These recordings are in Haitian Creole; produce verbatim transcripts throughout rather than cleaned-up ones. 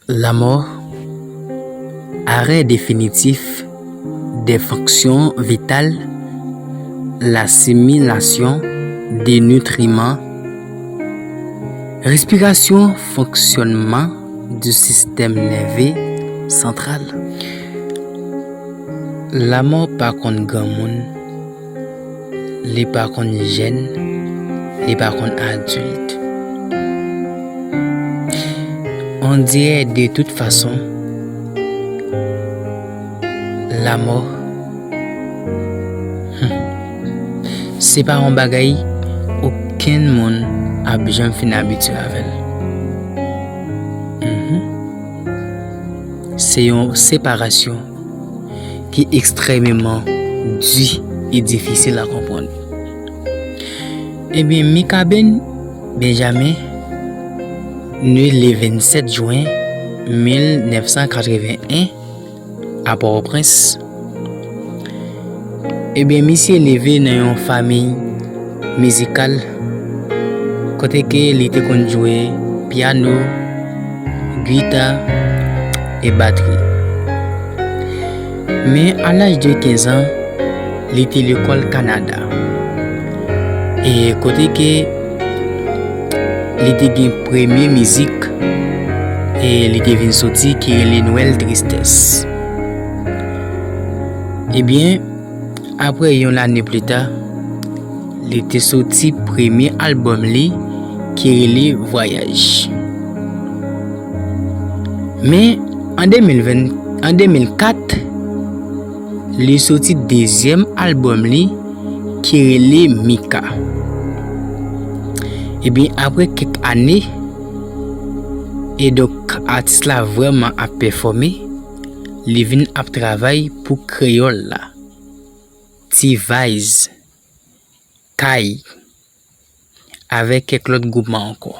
La mort, arrêt définitif des fonctions vitales, l'assimilation des nutriments, respiration, fonctionnement du système nerveux central. Lanmò pa konn granmoun, li pa konn jèn, li pa konn adilt. On dirait de toute façon, lanmò, hmm, se pa yon bagay okenn moun ap janm fin abitye avè l. Mhm. Se yon separasyon ki ekstrèmeman di e difisil a konprann. Ebyen, Mikaben Benjamin, né le vingt-sept juin mil nèf san katreven en a Pòtoprens, ebyen, misye leve nan yon fanmi mizikal, kote ke li te konn jwe pyano, gita e batri. Men a laj de kenz an, li te lekòl Kanada. E kote ke li te gen premye mizik, e li te vin soti ki rele Nwèl Tristès. Ebyen, apre yon lane pli ta, li te soti premye albòm li ki rele Vwayaj. Men, an de mil ven, an de mil kat, li soti dezyèm albòm li ki rele Mika. Ebyen, apre kèk ane, e donk, atis la vrèman ap pèfòme, li vin ap travay pou Kreyòl la, T-Vice, Kay, avèk kèk lòt gwoupman ankò.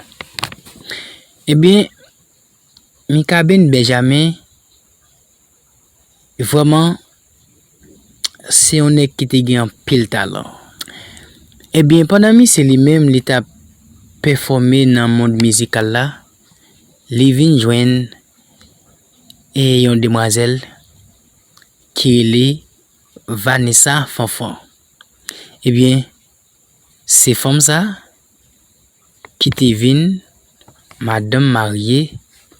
Ebyen, Mikaben Benjamin, vrèman, se yon nèg ki te gen anpil talan. Ebyen, pandan misye li menm, li t ap pèfòme nan mond mizikal la, li vin jwenn, e, yon demwazèl ki rele Vanessa Fanfan. Ebyen, se fanm sa ki te vin madanm marye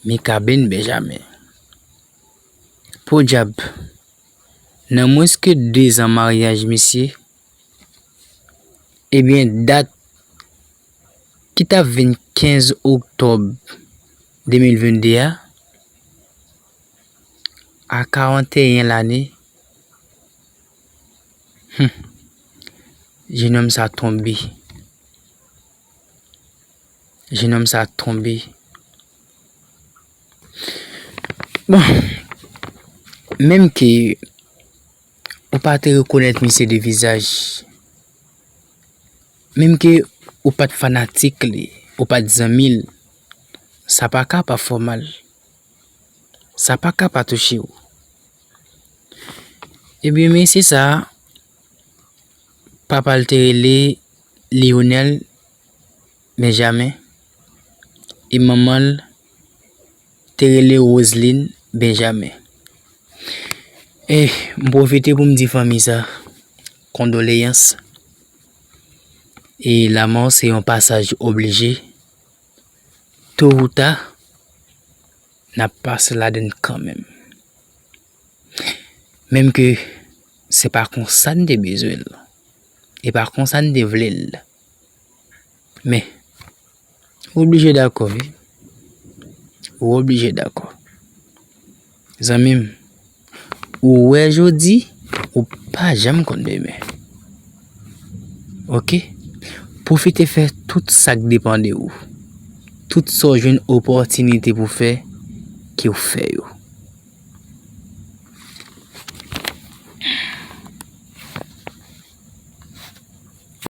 Mikaben Benjamin. Podyab, nan mwens ke de zan maryaj misye, ebyen, dat ki t ap vin kenz oktòb de mil vennde a, a karanteyen lane, hmm, jenòm sa tonbe. Jenòm sa tonbe. Bon, menm ke ou pa te rekonèt misye de vizaj, menm ke ou pa t fanatik li, ou pa t zanmi l, sa pa ka pa fè w mal. Sa pa ka pa touche w. Ebyen, mesye sa a, papa l te rele Lionel Benjamin, e manman l te rele Roseline Benjamin. E m pwofite pou m di fanmi sa, kondoleyans. E lanmò se yon pasaj oblije. To ou ta, n ap pase ladann kanmenm. Menm ke se pa konsa n te bezwen l, e pa konsa n te vle l. Men, ou oblije dakò, wi. Ou oblije dakò. Zanmi m, ou wè jodi, ou pa janm konn demen. Oke? Pwofite fè tout sa k depann de ou. Tout sa w jwenn opòtinite pou fè, ke w fè yo.